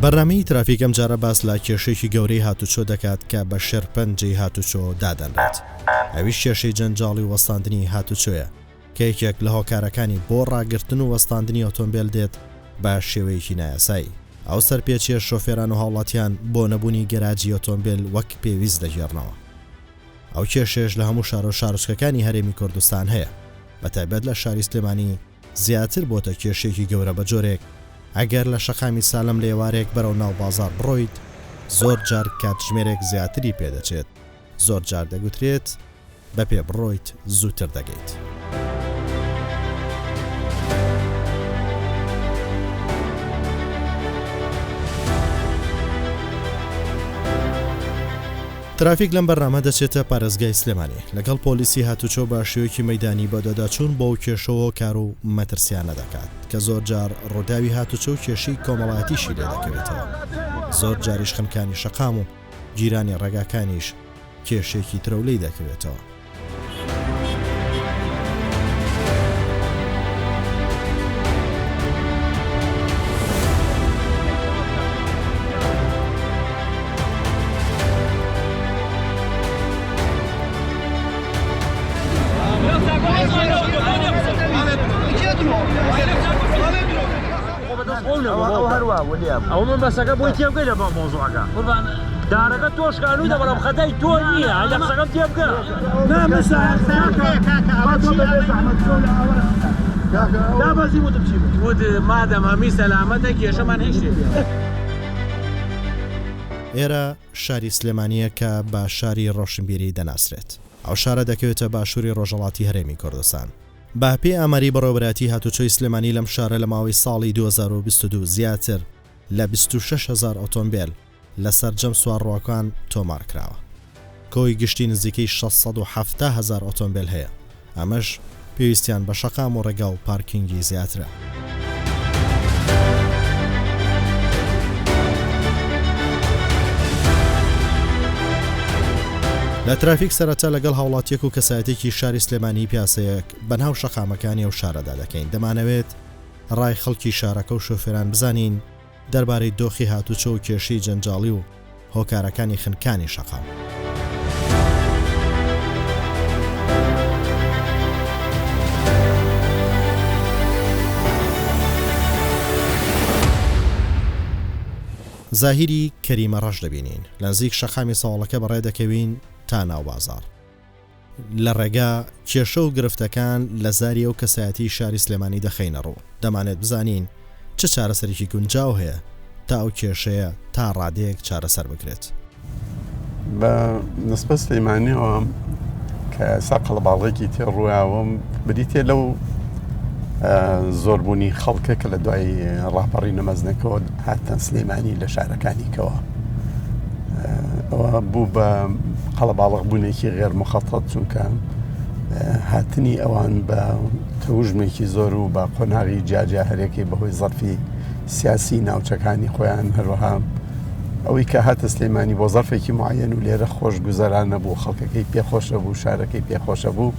بەرنامەی ترافیک ئەمجارە باس لە کێشەیەکی گەورەی هاتوچۆ دەکات کە بە شێرپەنجەی هاتوچۆ دادەنرێت، ئەویش کێشەی جەنجاڵی و وەستاندنی هاتوچۆیە کە یەکێک لە هۆکارەکانی بۆ ڕاگرتن و وەستاندنی ئۆتۆمبێل دێت بە شێوەیەکی نایاسایی. ئەو سەرپێچییە شۆفێران و هاوڵاتیان بۆ نەبوونی گەراجی ئۆتۆمبێل وەک پێویست دەگێڕنەوە. ئەو کێشەیەش لە هەموو شارو شارۆچکەکانی هەرێمی کوردستان هەیە، بەتایبەت لە شاری سلێمانی زیاتر بۆتە کێشەیەکی گەورە بەجۆرێک ئەگەر لە شەقامی سالم لە ئێوارەیەک بەرەو ناو بازاڕ بڕۆیت زۆر جار کاتژمێرێک زیاتری پێدەچێت، زۆر جار دەگوترێت بە پێ بڕۆیت زووتر دەگەیت. ترافیک لەم بەرنامە دەچێتە پارێزگای سلێمانی لەگەڵ پۆلیسی هاتوچۆ بە شێوەیەکی مەیدانی بەدواداچوون بۆ ئەو کێشە و هۆکار و مەترسیانە دەکات کە زۆرجار ڕووداوی هاتوچۆ و کێشەی کۆمەڵایەتیشی لێدەکەوێتەوە زۆر جاریش خنکانی شەقام و گیرانی ڕێگاکانیش کێشەیەکی ترە و لێی دەکەوێتەوە. ئەوە من بەسەکە بۆی تێبگەی لە مەوزوعەکە دارەکە تۆ شکانووتە بەڵام خەتای تۆ نییە لە قسەکەم تێبگە دابەزی وتم چی بوو وت مادەم هەمی سەلامەتە کێشەمان هیچ شتێک ئێرە شاری سلێمانییە کە بە شاری ڕۆشنبیری دەناسرێت. ئەو شارە دەکەوێتە باشووری ڕۆژهەڵاتی هەرێمی کوردستان. بە پێی ئاماری بەڕێوەبەرایەتی هاتوچۆی سلێمانی لەم شارە لە ماوەی ساڵی 2022 زیاتر لە 26 هەزار ئۆتۆمبێل لە سەرجەم سوارڕۆکان تۆمار کراوە. کۆی گشتی نزیکەی 670 هەزار ئۆتۆمبێل هەیە، ئەمەش پێویستیان بە شەقام و ڕێگا و پارکینگی زیاترە. لە ترافیک سەرەتا لەگەڵ هاوڵاتیەک و کەسایەتێکی شاری سلێمانی پیاسەیەک بەناو شەقامەکانی ئەو شارەدا دەکەین، دەمانەوێت ڕای خەڵکی شارەکە و شۆفێران بزانین دەربارەی دۆخی هاتوچۆ و کێشەی جەنجاڵی و هۆکارەکانی خنکانی شەقام. زاهیری کەریمە ڕەش دەبینین. لە نزیک شەقامی سەواڵەکە بەڕێ دەکەوین تا ناو بازاڕ. لە ڕێگا کێشە و گرفتەکان لە زاری ئەو کەسایەتیی شاری سلێمانی دەخەینە ڕوو، دەمانێت بزانین چ چارەسەرێکی گونجاو هەیە تا ئەو کێشەیە تا ڕادەیەک چارەسەر بکرێت. بە نسبەت سلێمانیەوە کە ئێستا قەڵەباڵغێکی تێ ڕوویاوە بریتە لەو زۆربوونی خەڵکە کە لە دوای ڕاپەڕینە مەزنەکەەوە هاتن سلێمانی لە شارەکانی کەوە ئەوە بوو بە قەڵەباڵغ بوونێکی غێر مخەتەت چونکە هاتنی ئەوان بە تەوژمێکی زۆر و بە قۆناغی جیاجیا هەرێکی بەهۆی زەرفی سیاسی ناوچەکانی خۆیان هەروەها ئەوەی کە هاتە سلێمانی بۆ زەرفێکی معەن و لێرە خۆش گوزەران نەبوو خەڵکەکەی پێخۆشە بوو شارەکەی پێخۆشە بوو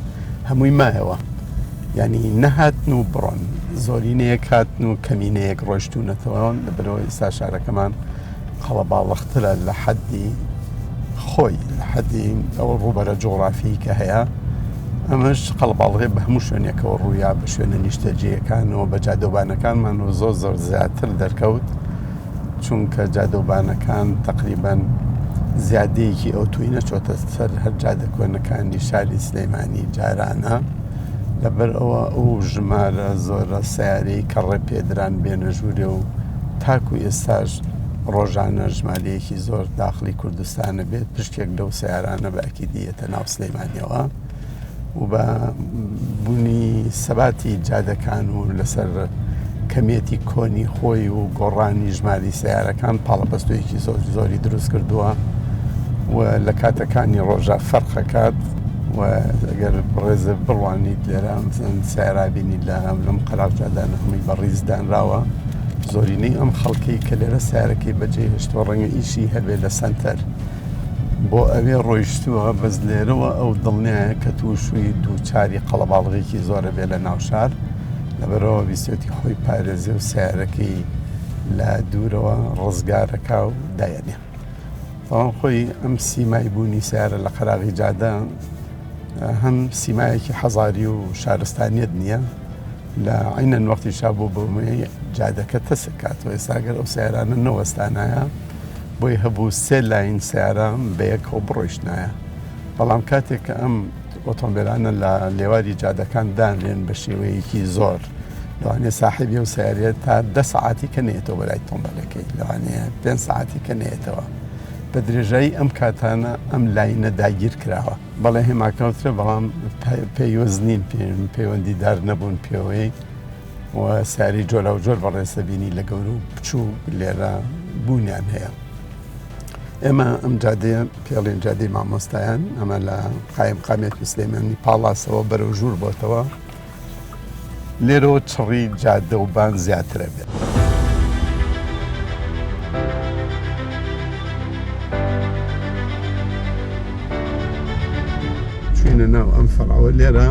هەمووی مایەوە یعنی نەهاتن و بڕۆن زۆرینەیەک هاتن و کەمینەیەک ڕۆشتونەتەوە لەبەرەوە ئێستا شارەکەمان قەڵەباڵخترە لە حەدی خۆی لە حەدی ئەو ڕووبەرە جوغرافی کە هەیە ئەمەش قەڵباڵغێ بە هەموو شوێنێکەوە ڕوویا بە شوێنە نیشتەجێیەکانەوە بە جادەوبانەکانمان و زۆر زۆر زیاتر دەرکەوت چونکە جادەوبانەکان تقریبان زیادەیەکی ئەوتوی نەچۆتە سەر هەر جادە کۆنەکانی شاری سلەیمانی جارانە لەبەر ئەوە ئەو ژمارە زۆرە سیارەی کە ڕێ پێدران بێنە ژوورێ و تاکو ئێستاش ڕۆژانە ژمارەیەکی زۆر داخلی کوردستانە بێت پشکێک لەو سیارانە بە ئەکیدی یەتە ناو سلەیمانیەوە و بە بوونی سەباتی جادەکان و لەسەر کەمێتی کۆنی خۆی و گۆڕانی ژماری سیارەکان پاڵەپەستۆیەکی زۆر زۆری دروست کردووە و لە کاتەکانی ڕۆژە فەرقەکات و ئەگەر بەڕێزت بڕوانیت لێرە مەسەلەن سەیارە بینی لە لەم قەراغ جادانە هەمووی بە ڕیز دانراوە زۆرینەی ئەم خەڵکەی کە لێرە سیارەکەی بەجێ هێشتووە ڕەنگە ئیشی هەبێ لە سەنتەر بۆ ئەوێ ڕۆیشتووە بەس لێرەوە ئەو دڵنیایە کە تووشوی دووچاری قەڵەباڵغێکی زۆرە بێ لە ناوشار لەبەرەوە ویستێتی خۆی پارێزێ و سیارەکەی لە دوورەوە ڕزگارەکا و دایەنێ. تەواو خۆی ئەم سیمای بوونی سیارە لە قەراغی جادە هەم سیمایەکی حەزاری و شارستانیت نییە لە عینەن وەختیشا بۆ بەمەی جادەکە تەسک کاتەوە. ئێستا گەر ئەو سیارانە نەوەستانایە بۆی هەبوو سێ لاین سیارە بەیەکەوە بڕۆیشتنایە، بەڵام کاتێک کە ئەم ئۆتۆمبیلانە لە لێواری جادەکان دانرێن بە شێوەیەکی زۆر لەوانەیە ساحێبی ئەو سیارەیە تا 10 سەعاتی کە نەیەتەوە بەلای تۆمبیلەکەی، لەوانەیە 5 سەعاتی کە نەیەتەوە. بە درێژایی ئەم کاتانە ئەم لاینە داگیر کراوە. بەڵێ هێماکەوترە، بەڵام پەیوەست نین، پەیوەندیدار نەبوون پێوەی و سیارەی جۆراوجۆر بەڕێز دەبینی لە گەورە و بچووک لێرە بوونیان هەیە. ئێمە ئەم جادەیە پێڵێن جادەی مامۆستایان، ئەمە لە قایم قامێتی سلێمانی پاڵاسەوە بەرەو ژوور بۆتەوە، لێرەوە چڕی جادە و بان زیاترە بێت. چوینە ناو ئەم فەرعەوە، لێرە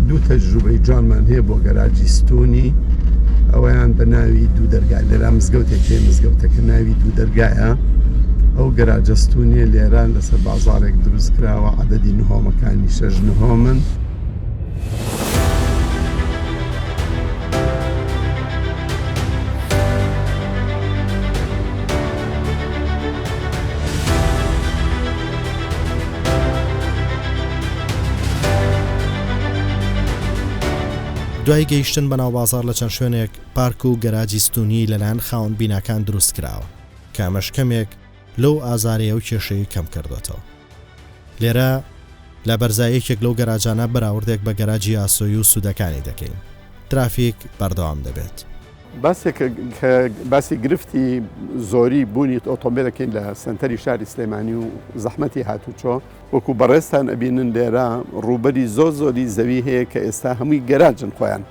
دوو تەجروبەی جوانمان هەیە بۆ گەراجی ستونی، ئەوەیان بە ناوی دوو دەرگا. لێرە مزگەوتێک هەیە، مزگەوتەکە ناوی دوو دەرگایە. ئەو گەراجە ستونیە لێرە لەسەر بازاڕێک دروست کراوە، عەدەدی نهۆمەکانی شەش نهۆمن. دوای گەیشتن بە ناوبازاڕ لە چەند شوێنێک پارک و گەراجی ستوونی لەلایەن خاوەن بیناکان دروست کراوە کە ئەمەش کەمێک لەو ئازارەی ئەو کێشەی کەم کردۆتەوە. لێرە لە بەرزای یەکێک لەو گەراجانە بەراوردێک بە گەراجی ئاسۆیی و سوودەکانی دەکەین. ترافیک بەردەوام دەبێت. باسێک کە باسی گرفتی زۆری بوونی ئۆتۆمبێل دەکەین لە سەنتەری شاری سلێمانی و زەحمەتی هاتوچۆ، وەکو بەڕێزتان ئەبینن لێرە ڕووبەری زۆر زۆری زەوی هەیە کە ئێستا هەمووی گەراجن خۆیان.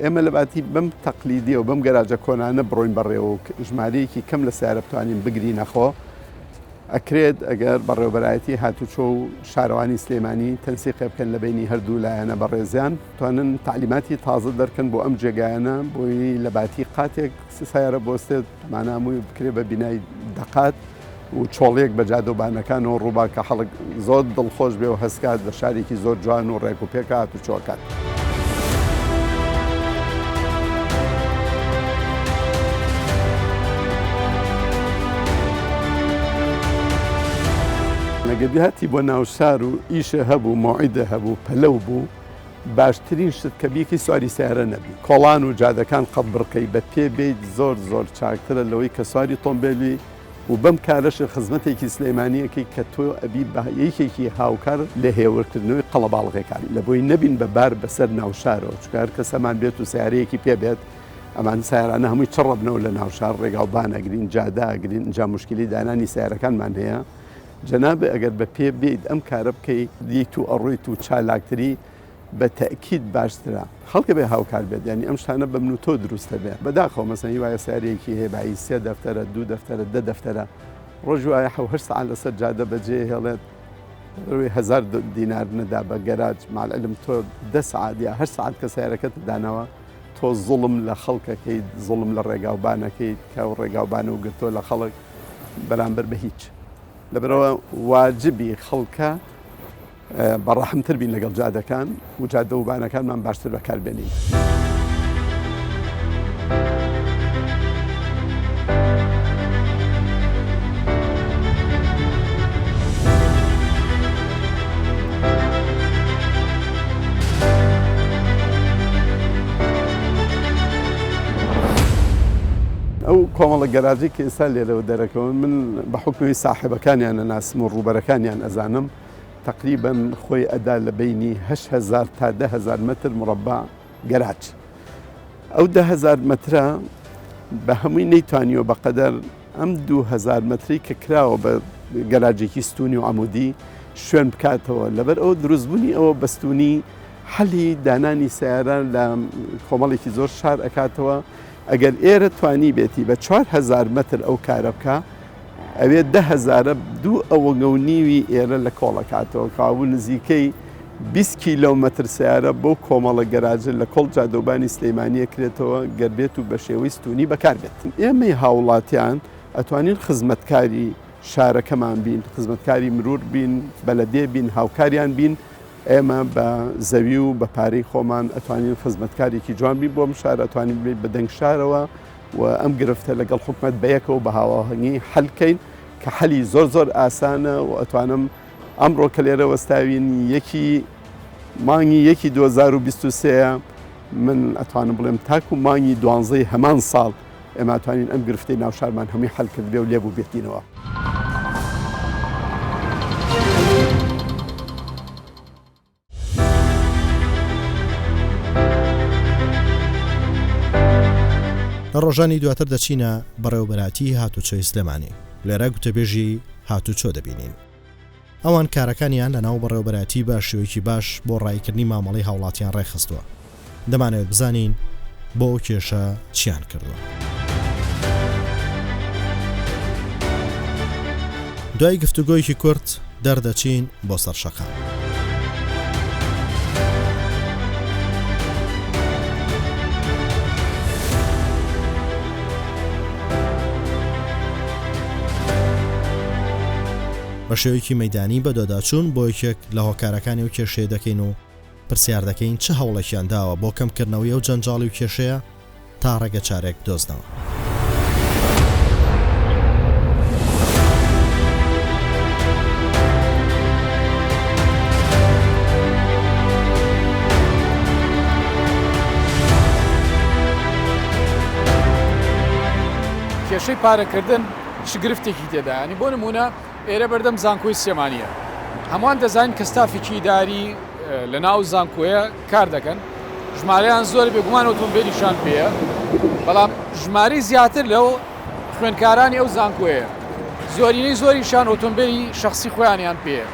ئێمە لە باتی بەم تەقلیدیە و بەم گەراجە کۆنانە بڕۆین بەڕێوە و ژمارەیەکی کەم لە سیارە بتوانین بگرینەخۆ، ئەکرێت ئەگەر بەڕێوەبەرایەتی هاتوچۆ و شارەوانی سلێمانی تەنسیقێ بکەن لە بەینی هەردوو لایەنە بەڕێزیان، توانن تەعلیماتی تازە دەرکەن بۆ ئەم جێگایانە بۆی لە باتی قاتێک سیارە بۆستێت ئەمانە هەمووی بکرێ بە بینای دەقات و چۆڵێک بە جادەوبانەکانەوە ڕووبا کە خەڵک زۆر دڵخۆش بێ و هەستکات لە شارێکی زۆر جوان و ڕێک و پێک هاتوچۆکات. ئەگەر هاتی بۆ ناو شار و ئیشێ هەبوو، مەوعیدێ هەبوو، پەلەو بوو، باشترین شت کە بیکەی سواری سەیارە نەبی، کۆڵان و جادەکان قەت بڕکەی بە پێ بێیت زۆر زۆر چاکترە لەوەی کە سواری تۆمبێل بی و بەم کارەشت خزمەتێکی سلێمانی ئەکەی کە تۆ ئەبی بە یەکێکی هاوکار لە هێورکردنەوەی قەڵەباڵغێکان لە بۆی نەبین بە بار بەسەر ناوشارەوە چونکە هەر کەسەمان بێت و سەیارەیەکی پێ بێت ئەمان سەیارانە هەمووی چڕەبنەوە لە ناوشار ڕێگاوبان ئەگرین جادە ئەگرین ئینجا موشکیلەی دانانی سەیارەکانمان هەیە جەنابت ئەگەر بە پێ بێیت ئەم کارە بکەی دێیت و ئەڕۆیت و چالاکتری بە تەئکید باشترە. خەڵک ئەبێ هاوکار بێت یانی ئەم شتانە بە من و تۆ دروست ئەبێ. بەداخەوە مەسەلەن هی وایە سەیارەیەکی هەیە بایی سێ دەفتەرە دوو دەفتەرە دە دەفتەرە ڕۆژی وایە حەو هەشت سەعات لەسەر جادە بەجێ هێڵێت لەبەرئەوەی هەزار دینار نەدا بە گەراج مع العلم تۆ دە سەعات یا هەشت سەعات کە سەیارەکەت داناوە تۆ زوڵم لە خەڵکەکەیت زوڵم لە ڕێگاوبانەکەیت کە ئەو ڕێگاوبانە و گرتووە لە خەڵک بەرامبەر بە هیچ. لەبەرئەوە واجبی خەڵکە بە ڕەحمتر بین لەگەڵ جادەکان و جادە و بانەکانمان باشتر بەکار بێنین. ئەو کۆمەڵە گەراجەی کە ئێستا لێرەوە دەرەکەون من بە حوکمی ساحێبەکانیان ئەناسم و ڕووبەرەکانیان ئەزانم تەقریبەن خۆی ئەدا لە بەینی 8000 تا 10000 مەتر مڕەبا گەراج ئەو 10000 مەترە بە هەمووی نەیتوانیوە بەقەدەر ئەم 2000 مەتری کە کراوە بە گەراجێکی ستونی و عەمودی شوێن بکاتەوە لەبەر ئەو دروستبوونی ئەوە بەستونی حەلی دانانی سیارە لە کۆمەڵێکی زۆر شار ئەکاتەوە ئەگەر ئێرە توانیبێتی بە 4000 مەتر ئەو کارە بکا ئەوێ دە هەزارە دوو ئەوەگە و نیوی ئێرە لە کۆڵەکاتەوە کاوبوو نزیکەی 20 کیلۆمەتر سەیارە بەو کۆمەڵە گەراجە لە کۆڵ جادەوبانی سلیمانیە کرێتەوە گەر بێت و بە شێوەی ستونی بەکار بێت. ئێمەی هاوڵاتیان ئەتوانین خزمەتکاری شارەکەمان بین، خزمەتکاری مرور بین، بەلەدێ بین، هاوکاریان بین، ئێمە بە زەوی و بە پارەی خۆمان ئەتوانین خزمەتکارێکی جوان بین بۆ ئەم شارە، ئەتوانین ببین بە دەنگ شارەوە و ئەم گرفتە لەگەڵ حکومەت بەیەکەوە بە هاوئاهەنگی حەل کەین کە حەلی زۆر زۆر ئاسانە و ئەتوانم ئەمڕۆ کە لێرە وەستاوین یەکی مانگی یەکی 2023 من ئەتوانم بڵێم تاکو مانگی دوانزەی هەمان ساڵ ئێمە ئەتوانین ئەم گرفتەی ناو شارمان هەمووی حەل کردبێ و لێ بووبێتینەوە. لە ڕۆژانی دواتر دەچینە بەڕێوەبەرایەتیی هاتوچۆی سلێمانی، لێرە گوتەبێژی هاتوچۆ دەبینین. ئەوان کارەکانیان لەناو بەڕێوەبەرایەتی بە شێوەیەکی باش بۆ ڕاییکردنی مامەڵەی هاوڵاتیان ڕێکخستووە. دەمانەوێت بزانین بۆ ئەو کێشە چیان کردووە. دوای گفتوگۆیەکی کورت دەردەچین بۆ سەر شەقام. بە شێوەیەکی مەیدانی بەدواداچوون بۆ یەکێک لە هۆکارەکانی ئەو کێشەیە دەکەین و پرسیار دەکەین چ هەوڵێکیان داوە بۆ کەمکردنەوەی ئەو جەنجاڵی و کێشەیە تا ڕێگە چارێک بدۆزنەوە. کێشەی پارەکردن چ گرفتێکی تێدایە؟ یانی بۆ نموونە ئێرە بەردەم زانکۆی سلێمانییە، هەمووان دەزانین کە ستافێکی ئیداری لە ناو زانکۆیە کار دەکەن، ژمارەیان زۆرە، بێگومان ئۆتۆمبێلیشان پێیە، بەڵام ژمارەی زیاتر لەو خوێندکارانی ئەو زانکۆیە، زۆرینەی زۆریشان ئۆتۆمبێلی شەخسی خۆیانیان پێیە.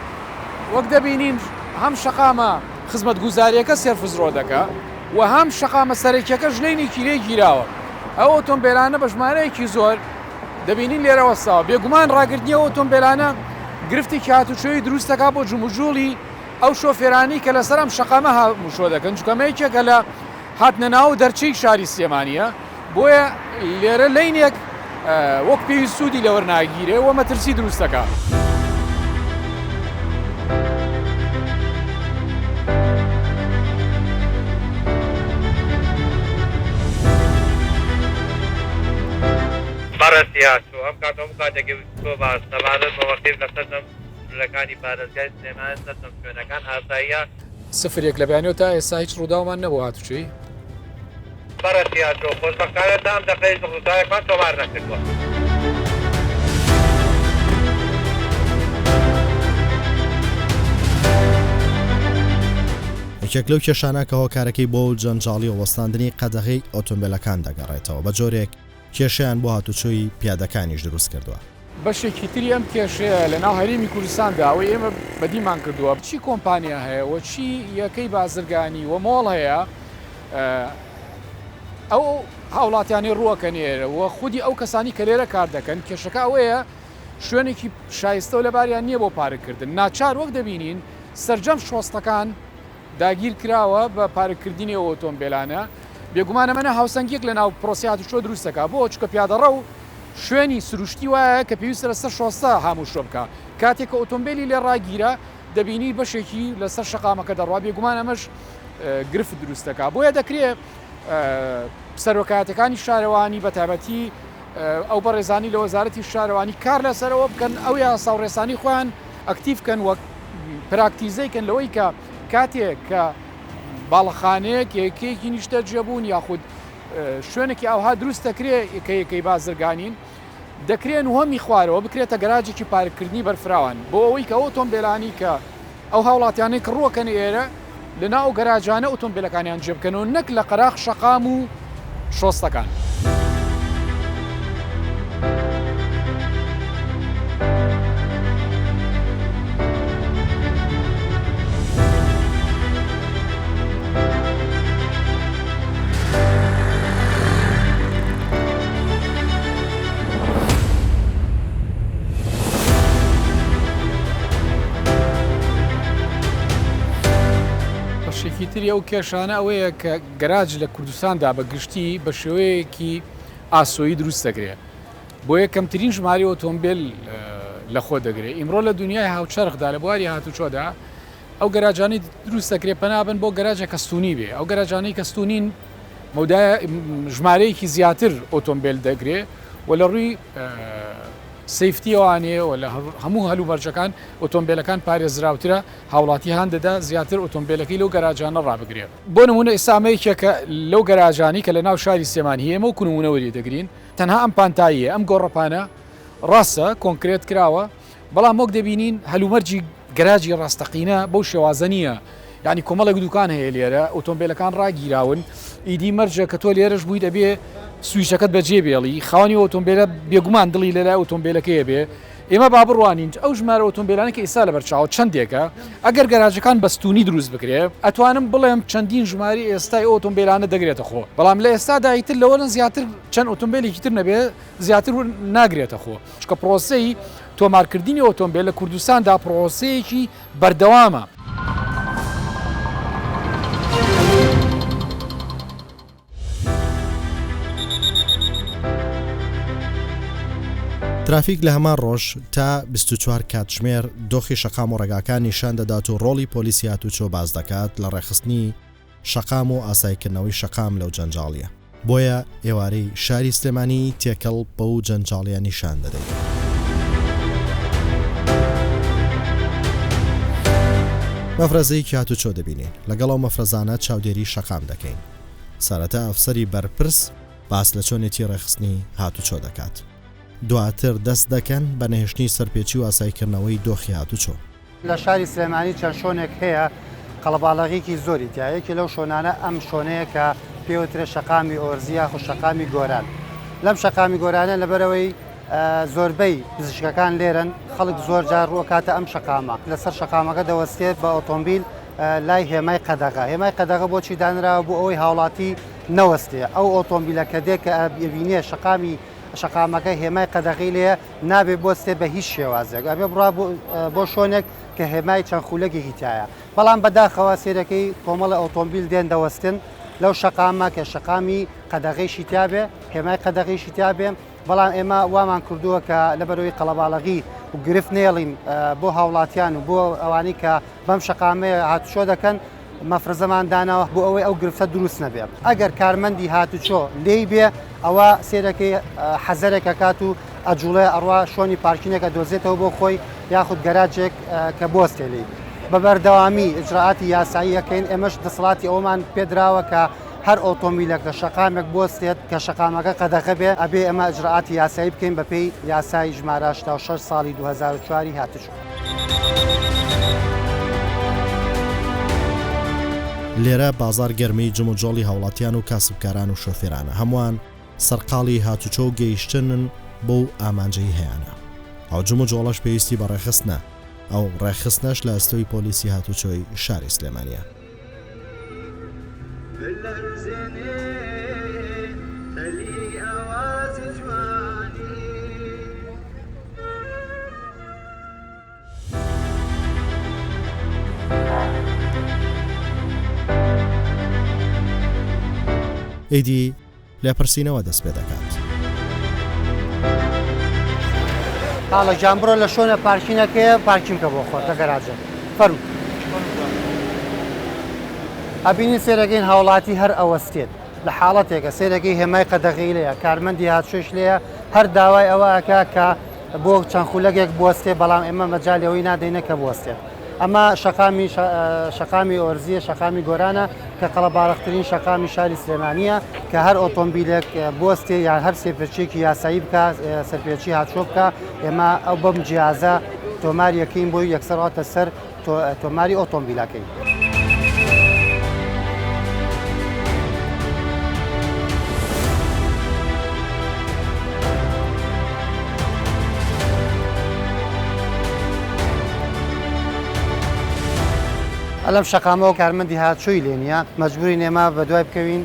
وەک دەبینین هەم شەقامە خزمەتگوزارییەکە سێرفس ڕۆدەکە و هەم شەقامە سەرەکییەکەش لەینێکی لێ گیراوە. ئەو ئۆتۆمبێلانە بە ژمارەیەکی زۆر دەبینین لێرە وەستاوە. بێگومان ڕاگرتنی ئەو ئۆتۆمبێلانە گرفتێکی هاتوچۆیی دروست دەکات بۆ جموجوڵی ئەو شۆفێرانەی کە لەسەر ئەم شەقامە هاموشۆ دەکەن، چونکە ئەمە یەکێکە لە هاتنەناو و دەرچەی شاری سلێمانییە، بۆیە لێرە لەینێک وەک پێویست سوودی لێ وەرناگیرێ و مەترسی دروست دەکات. بەڕێز سیاچۆ، ئەم کاتە هەموو کاتێک تۆ باش، سەبارەت بە وەقیف لە سەرجەم سنوورەکانی پارێزگای سلێمانی سەرجەم شوێنەکان ئاساییە. سفر یەک لە بەیانیەوە تا ئێستا هیچ ڕووداومان نەبووە هاتوچۆی. بەڕێز سیاچۆ، خۆشبەختانە تا ئەم دەقە هیچ ڕووداوێکمان تۆمار نەکردووە. یەکێک لەو کێشانە کە هۆکارەکەی بۆ جەنجاڵی و وەستاندنی قەدەغەی ئۆتۆمبێلەکان دەگەڕێتەوە، بە جۆرێک کێشەیان بۆ هاتوچۆی پیادەکانیش دروست کردووە. بەشێکی تری ئەم کێشەیە لە ناو هەرێمی کوردستاندا ئەوەی ئێمە بەدیمان کردووە چی کۆمپانیا هەیە و چی یەکەی بازرگانی و مۆڵ هەیە ئەو هاوڵاتیانەی ڕووەکەن ئێرە و خودی ئەو کەسانی کە لێرە کار دەکەن کێشەکە ئەوەیە شوێنێکی شایستە و لەباریان نییە بۆ پارککردن ناچار وەک دەبینین سەرجەم شۆستەکان داگیر کراوە بە پارککردنی ئەو ئۆتۆمبێلانە، بێگومان ئەمە ناهاوسەنگییەک لەناو پرۆسەی هاتوچۆ دروست دەکات، بۆ؟ چونکە پیادەڕەو شوێنی سروشتی وایە کە پێویستە لەسەر شۆستە هاموشۆ بکات، کاتێک کە ئۆتۆمبێلی لێ ڕاگیرا دەبینی بەشێکی لەسەر شەقامەکە دەڕوا، بێگومان ئەمەش گرفت دروست دەکات، بۆیە دەکرێ سەرۆکایەتەکانی شارەوانی بەتایبەتی ئەو بەڕێزانی لە وەزارەتی شارەوانی کار لەسەر ئەوە بکەن ئەو یاسا و ڕێسانی خۆیان ئەکتیڤ کەن وەک پراکتیزەی کەن لەوەی کە کاتێک کە باڵەخانەیەک یەکەیەکی نیشتەجێبوون یاخود شوێنێکی ئاوها دروست دەکرێت کە یەکەی بازرگانین دەکرێن نهۆمی خوارەوە بکرێتە گەراجێکی پارککردنی بەرفراوان بۆ ئەوەی کە ئەو ئۆتۆمبێلانی کە ئەو هاوڵاتیانەی کە ڕووەکەن ئێرە لەناو ئەو گەراجانە ئۆتۆمبێلەکانیان جێبکەنەوە نەک لە قەراخ شەقام و شۆستەکان. تری ئەو کێشانە ئەوەیە کە گەراج لە کوردستاندا بە گشتی بە شێوەیەکی ئاسۆیی دروست دەکرێت. بۆیە کەمترین ژمارەی ئۆتۆمبێل لەخۆ دەگرێت. ئیمڕۆ لە دونیای هاوچەرخدا لە بواری هاتوچۆدا ئەو گەراجانەی دروست دەکرێت پەنا بن بۆ گەراجە کە ستونی بێ. ئەو گەراجانەی کە ستونین مەودای ژمارەیەکی زیاتر ئۆتۆمبێل دەگرێ و لە ڕووی سەیفتیەوانێ و لە هەموو هەلومەرجەکان ئۆتۆمبێلەکان پارێزراوترە، هاوڵاتی هان دەدا زیاتر ئۆتۆمبێلەکەی لەو گەراجانە ڕابگرێ. بۆ نموونە ئێستا ئەمە یەکێکە لەو گەراجانەی کە لە ناو شاری سلێمانی هەیە، ئێمە وەکو نموونە وەری دەگرین، تەنها ئەم پانتاییە، ئەم گۆڕەپانە ڕاستە کۆنکرێت کراوە، بەڵام وەک دەبینین هەلومەرجی گەراجی ڕاستەقینە بەو شێوازە نییە، یانی کۆمەڵێک دوکان هەیە لێرە، ئۆتۆمبێلەکان ڕاگیراون، ئیدی مەرجە کە تۆ لێرەش بوویت ئەبێ سویچەکەت بەجێ بێڵی، خاوەنی ئۆتۆمبێلە بێگومان دڵی لەلای ئۆتۆمبێلەکەیە بێ، ئێمە با بڕوانین ئەو ژمارە ئۆتۆمبێلانە کە ئێستا لەبەر چاوە چەندێکە، ئەگەر گەراجەکان بە ستوونی دروست بکرێ ئەتوانم بڵێم چەندین ژمارەی ئێستای ئەو ئۆتۆمبێلانە دەگرێتە خۆ، بەڵام لە ئێستادا ئیتر لەوە زیاتر چەند ئۆتۆمبێلێکی تر نەبێ زیاتر ناگرێتە خۆ، چونکە پرۆسەی تۆمارکردنی ئۆتۆمبێل لە کوردستاندا پرۆسەیەکی بەردەوامە. ترافیک لە هەمان ڕۆژ تا 24 کاتژمێر دۆخی شەقام و ڕێگاکان نیشان دەدات و ڕۆڵی پۆلیسی هاتوچۆ باس دەکات لە ڕێکخستنی شەقام و ئاسایکردنەوەی شەقام لەو جەنجاڵیە. بۆیە ئێوارەی شاری سلێمانی تێکەڵ بەو جەنجاڵیە نیشان دەدەین. مەفرەزەیەکی هاتوچۆ دەبینین، لەگەڵ ئەو مەفرەزانە چاودێری شەقام دەکەین. سەرەتا ئەفسەری بەرپرس باس لە چۆنێتی ڕێکخستنی هاتوچۆ دەکات. دواتر دەست دەکەن بە نەهێشتنی سەرپێچی و ئاساییکردنەوەی دۆخی هاتوچۆ. لە شاری سلێمانی چەند شۆنێک هەیە قەڵەباڵەغیکی زۆری تیایە، یەکێ لەو شۆنانە ئەم شۆنەیە کە پێوترێ شەقامی ئۆرزی یاخود شەقامی گۆران. لەم شەقامی گۆرانە لەبەرئەوەی زۆربەی پزیشکەکان لێرەن خەڵک زۆر جار ڕووەکاتە ئەم شەقامە، لەسەر شەقامەکە دەوەستێت بە ئۆتۆمبیل لای هێمای قەدەغە. هێمای قەدەغە بۆچی دانراوە؟ بۆ ئەوەی هاوڵاتی نەوەستێ. ئەو ئۆتۆمبیلە کە دێ کە ئەبینێ شەقامی شەقامەکە هێمای قەدەغەی لێیە نابێ بوەستێ بە هیچ شێوازێک ئەبێ بڕا بۆ شۆنێک کە هێمای چەند خولەکێکی تایە بەڵام بەداخەوە سێرەکەی کۆمەڵە ئۆتۆمبیل دێن دەوەستن لەو شەقامە کە شەقامی قەدەغەیشی تیابێ هێمای قەدەغەیشی تیابێ بەڵام ئێمە وامان کردووە کە لەبەرەوەی قەڵەباڵغی و گرفت نێڵین بۆ هاوڵاتیان و بۆ ئەوانەی کە بەم شەقامەیە هاتوچۆ دەکەن مەفرەزەمان داناوە بۆ ئەوەی ئەو گرفتە دروست نەبێت ئەگەر کارمەندی هاتوچۆ لێی بێ ئەوە سێرەکەی حەزەرێک ئەکات و ئەجوڵێ ئەڕوا شۆنی پارکینێک ئەدۆزێتەوە بۆ خۆی یاخود گەراجێک کە بۆستێ لێی. بە بەردەوامی ئیجرائاتی یاسایی ئەکەین ئێمەش دەسەڵاتی ئەوەمان پێدراوە کە هەر ئۆتۆمبیلێک لە شەقامێک بوەستێت کە شەقامەکە قەدەغە بێ ئەبێ ئێمە ئیجرائاتی یاسایی بکەین بەپێی یاسای ژمارە 86 ساڵی 2004 ی هاتوچۆ. لێرە بازاڕ گەرمی جموجۆڵی هاوڵاتیان و کاسبکاران و شۆفێرانە، هەمووان سەرقاڵی هاتوچۆ و گەیشتنن بەو ئامانجەی هەیانە. ئەو جموجۆڵەش پێویستی بە ڕێکخستنە، ئەو ڕێکخستنەش لە ئەستۆی پۆلیسی هاتوچۆی شاری سلێمانییە. ئیدی لێپرسینەوە دەست پێ دەکات. خاڵە گیان بڕۆ لە شۆنە پارکینەکەیە پارکین بکە بۆ خۆت لە گەراجە فەرموو. ئەبینین سێرەکەین هاوڵاتی هەر ئەوەستێت لە حاڵەتێکە سێرەکەی هێمای قەدەغەی لێیە کارمەندی هاتوچۆیش لێیە هەر داوای ئەوە ئەکا کە بۆ چەند خولەکێک بوەستێ بەڵام ئێمە مەجالی ئەوەی نادەینە کە بوەستێت ئەمە شەقامی شەقامی ئۆرزیە شەقامی گۆرانە کە قەڵەباڵغترین شەقامی شاری سلێمانیە کە هەر ئۆتۆمبیلێک بوەستێ یان هەر سێپێچیەکی یاسایی بکە سەرپێچی هاتوچۆ بکە ئێمە ئەو بەم جیازە تۆماریەکەین بۆی یەکسەر ڕاتە سەر تۆماری ئۆتۆمبیلەکەی. لەم شەقامەوە کارمەندی هاتچۆی لێ نییە، مەجبورین ئێمە بەدوای بکەوین.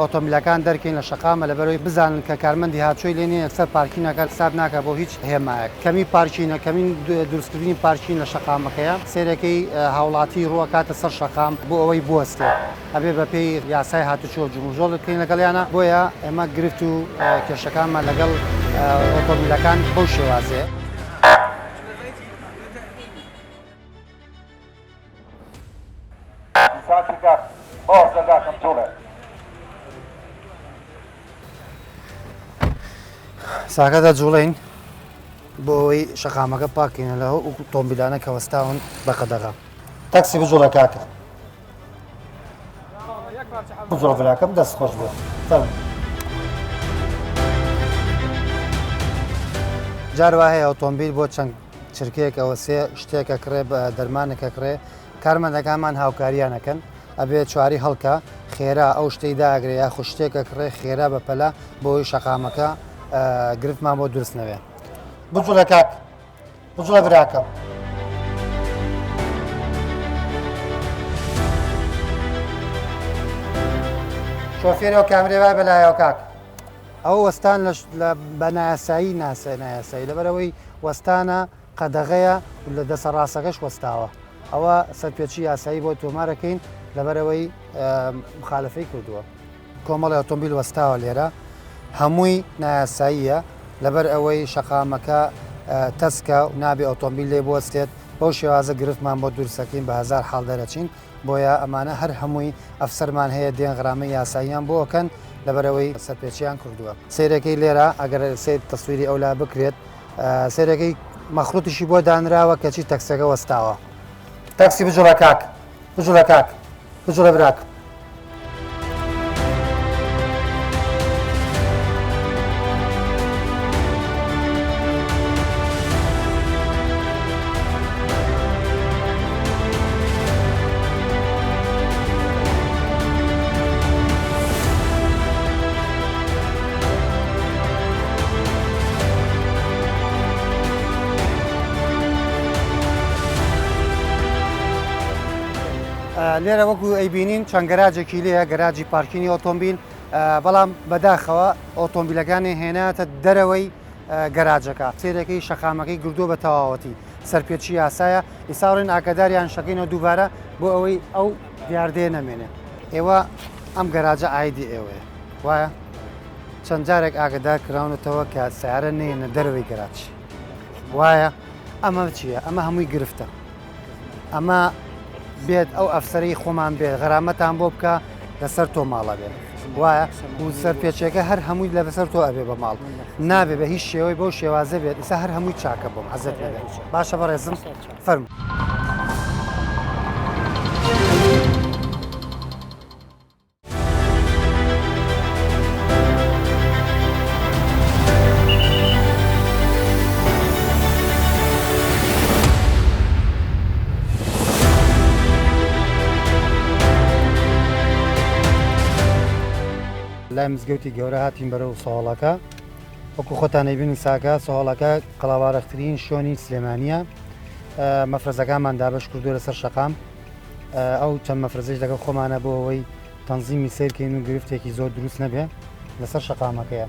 ئۆتۆمبیلەکان دەرکەین لە شەقامە لەبەرئەوەی بزانن کە کارمەندی هاتوچۆی لێ نیە یەکسەر پارکینەکە حساب ناکا بۆ هیچ هێمایەک کەمی پارکینە کەمی دروستکردنی پارکین لە شەقامەکەیە سەیرەکەی هاوڵاتی ڕووەکاتە سەر شەقام بۆ ئەوەی بوەستێت ئەبێ بەپێی یاسای هاتوچۆ جموجۆڵ بکەین لەگەڵیانە بۆیە ئێمە گرفت و کێشەکانمان لەگەڵ ئۆتۆمبیلەکان بەو شێوازەیە. ساکە دەجوڵێین بۆ ئەوەی شەقامەکە پاکەینە لە ئەو ئۆتۆمبیلانە کە وەستاون بە قەدەغە. تەکسی بجوڵە کاکە. بجوڵە براکەم دەست خۆش بێت. فەرموو. جار وا هەیە ئۆتۆمبیل بۆ چەند چرکەیەک ئەوەسێ شتێک ئەکڕێ دەرمانێک ئەکڕێ کارمەندەکانمان هاوکاریان ئەکەن ئەبێ چواری هەڵکا خێرا ئەو شتەی داگرێ یاخود شتێک ئەکڕێ خێرا بە پەلە بۆی شەقامەکە گرفتمان بۆ دروست نەوێ بجوڵە کاک بجوڵە براکەم. شۆفێرەوە کامرێ وای بەلایەوە کاک. ئەوە وەستان لە بە نایاسایی ناسە نایاسایی لەبەرئەوەی وەستانە قەدەغەیە و لە دەسە ڕاستەکەش وەستاوە ئەوە سەرپێچی یاسایی بۆ تۆمارەکەین لەبەرئەوەی مخالفەی کردووە. کۆمەڵی ئۆتۆمبیل وەستاوە لێرە هەمووی نایاساییە لەبەر ئەوەی شەقامەکە تەسکە و نابێ ئۆتۆمبیل لێ بوەستێت بەو شێوازە گرفتمان بۆ دروستەکەین بە هەزار حاڵ دەرەچین بۆیە ئەمانە هەر هەمووی ئەفسەرمان هەیە دێن غرامەی یاساییان بۆ ئەکەن لەبەرئەوەی سەرپێچیان کردووە. سەیرەکەی لێرە ئەگەر سەیر تەسویری ئەولا بکرێت سەیرەکەی مەخلوتیشی بۆ دانراوە کەچی تەکسەکە وەستاوە. تەکسی بجوڵە کاک بجوڵە کاک بجوڵە براک. لێرە وەکو ئەیبینین چەند گەراجێکی لێیە گەراجی پارکینی ئۆتۆمبیل بەڵام بەداخەوە ئۆتۆمبیلەکانی هێناتە دەرەوەی گەراجەکە سێرەکەی شەقامەکەی گردووە بە تەواوەتی سەرپێچی یاسایە ئیستا ڕێن ئاگاداریان شەکەینەوە دووبارە بۆ ئەوەی ئەو دیاردەیە نەمێنێ. ئێوە ئەم گەراجە ئایدی ئێوەیە وایە؟ چەند جارێک ئاگادار کراونەتەوە کە سیارە نێنە دەرەوەی گەراج وایە؟ ئەمە چییە؟ ئەمە هەمووی گرفتە. ئەمە بێت ئەو ئەفسەرەی خۆمان بێت غەرامەتان بۆ بکە لەسەر تۆ ماڵە بێت وایە و سەرپێچەکە هەر هەمووی لە بەسەر تۆ ئەبێ بە ماڵ نابێ بە هیچ شێوەی بەو شێوازە بێت ئیسا هەر هەمووی چاکە بۆم عەزێت نەبێت باشە بەڕێزم فەرموو. لای مزگەوتی گەورە هاتین بەرەو سەواڵەکە وەکو خۆتان ئەیبینن ساکە سەواڵەکە قەڵاوارەخترین شوێنی سلێمانیە مەفرەزەکانمان دابەش کردووە لەسەر شەقام ئەو چەند مەفرەزەیش لەگەڵ خۆمانە بۆ ئەوەی تەنزیمی سەیرکەین و گرفتێکی زۆر دروست نەبێ لەسەر شەقامەکەیە.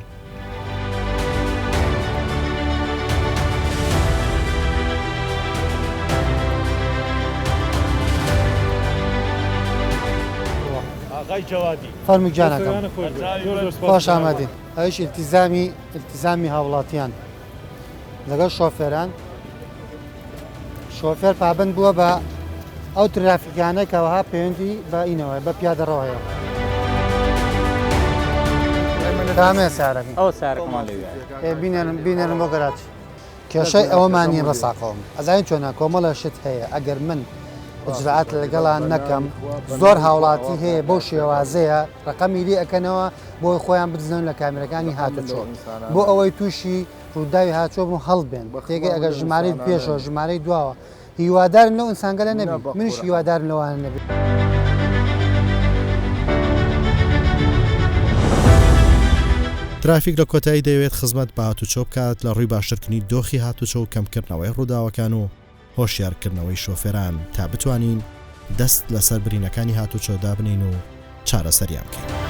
فەرموو گیانەکەم خۆش ئامادەین ئەویش ئیلتیزامی ئیلتیزامی هاوڵاتیان لەگەڵ شۆفێران شۆفێر پابند بووە بە ئەو ترافیکانە کەەوەها پەیوەندی بە ئینەوە بە پیادەڕەوە هەیە. کامێ سارەکەی ئەو سارەکەمان لەوێ بینێنم بینێنم بۆ گەراج کێشەی ئەوەمان نییە بە ساقەوەم ئەزانین چۆنە کۆمەڵە شت هەیە ئەگەر من ئیجرائات لەگەڵان نەکەم زۆر هاوڵاتی هەیە بەو شێوازەیە ڕقەمی لێ ئەکەنەوە بۆ خۆیان بدزنەوە لە کامێرەکانی هاتوچۆ بۆ ئەوەی تووشی ڕووداوی هاتوچۆ بوون هەڵبێن تێگەی ئەگەر ژمارەی پێشەوە ژمارەی دواوە هیوادارم لەو ئینسانگەلە نەبی منیش هیوادارم لەوانە نەبی. ترافیک لە کۆتایی دەیەوێت خزمەت بە هاتوچۆ بکات لە ڕووی باشترکردنی دۆخی هاتوچۆ و کەمکردنەوەی ڕووداوەکان و هۆشیارکردنەوەی شۆفێران تا بتوانین دەست لەسەر برینەکانی هاتوچۆ دابنێین و چارەسەریان بکەین.